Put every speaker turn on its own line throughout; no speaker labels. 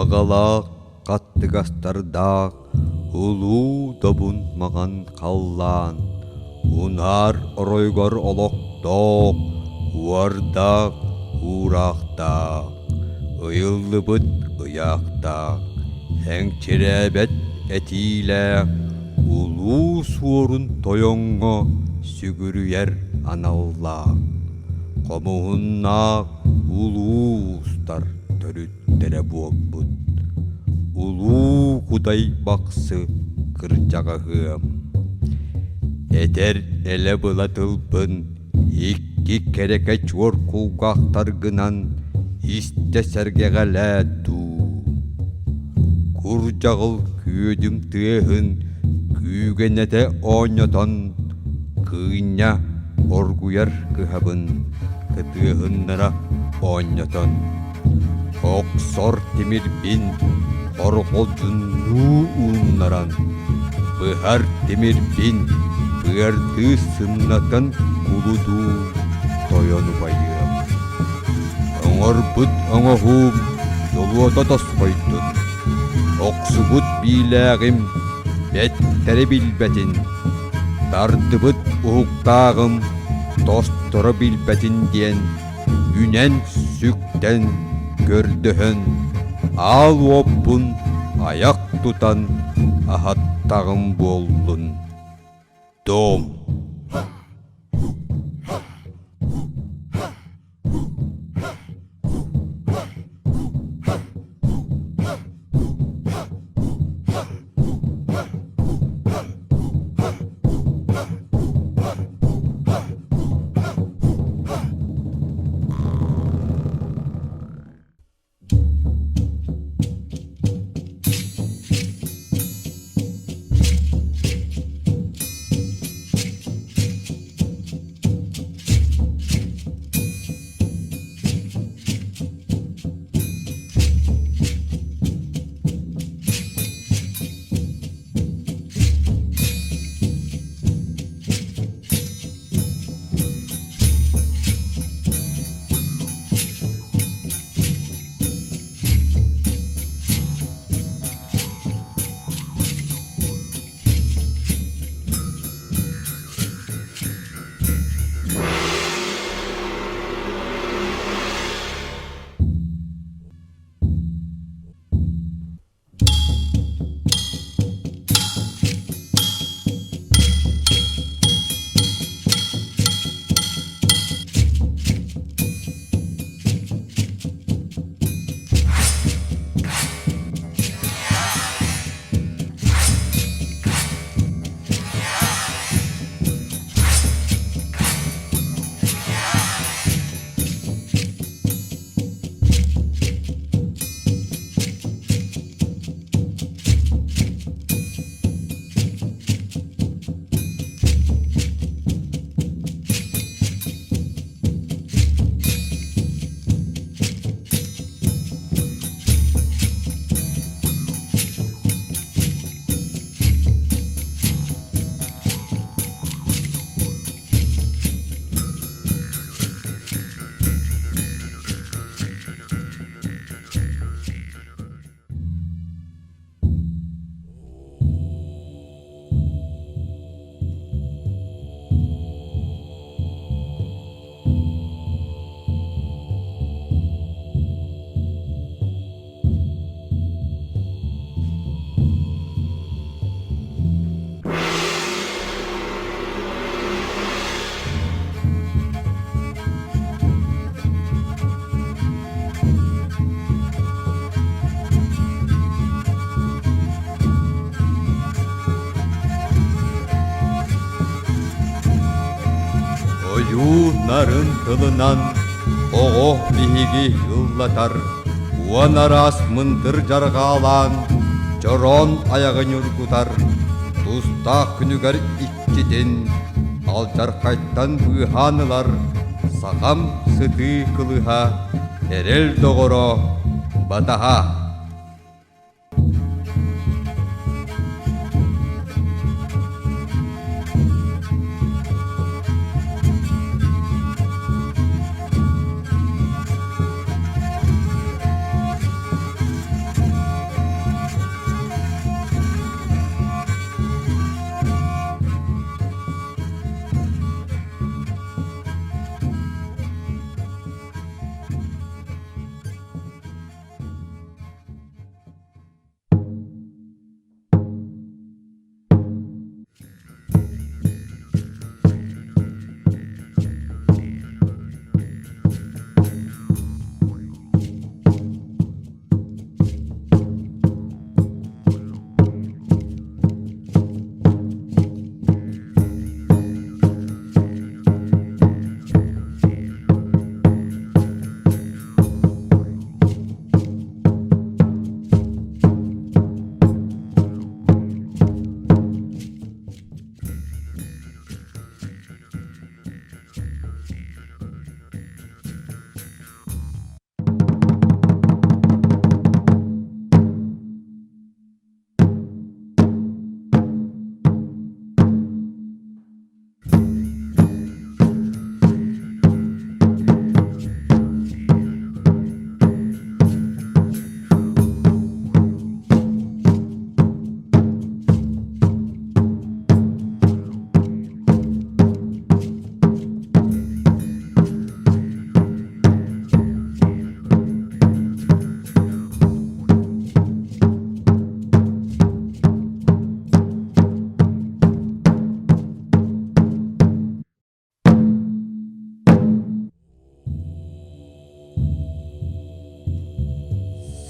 Хабаҕалаах хаттыгастардаах улуу добун маҥан халлаан унаар оройугар олохтоох уордаах уураахтаах ыйыллыбыт ыйаахтаах эҥчирээбэт этиилээх улуу суорун тойоҥҥо сүгүрүйэр аналлаах хомуһуннаах улуу уустар төрүттэрэ буолбут Улуу Кудай Бахсы кырдьаҕаһыам. Этэр элэ-была тылбын икки кэрэкэ чуор кулгаахтаргынан истэ сэргэҕэлээ дуу. Курдьаҕыл күөдүм тыаһын күүгэнэтэ оонньотон кыынньа оргуйар кыһабын кытыаһыннара оонньотон Охсор тимирбин хорҕолдьуннуу ууннаран, быһар тимирбин быардыы сымнатан кулудуу тойон убайыам. Оҥорбут оҥоһуум дьолуота тосхойдун, охсубут биилээҕим бэттэри билбэтин, тардыбыт уһуктааҕым тосторо билбэтин диэн үнэн-сүктэн, көрдөһөн, аал уоппун айах тутан аһаттаҕым буоллун. Дом. Ойуу нарын тылынан оҕо биһиги ыллатар, уон араас мындыр дьарҕаалаан чороон айаҕы ньургутар, тустаах күнүгэр иччитин алдьархайтан быыһаан ылар сахам сытыы кылыһа, эрэл доҕоро батаһа.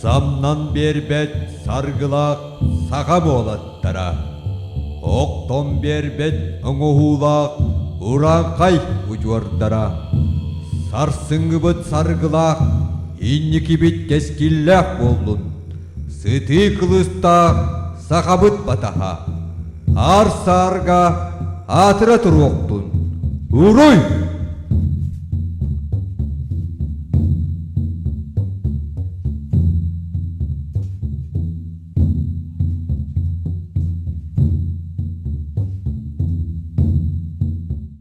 Самнан биэрбэт саргылаах саха буолаттара, охтон биэрбэт оҥоһуулаах урааҥхай удьуордара, сарсыҥҥыбыт саргылаах, инникибит кэскиллээх буоллун, сытыы кылыстаах сахабыт батаһа, аар саарга аатыра туруохтун! Уруй!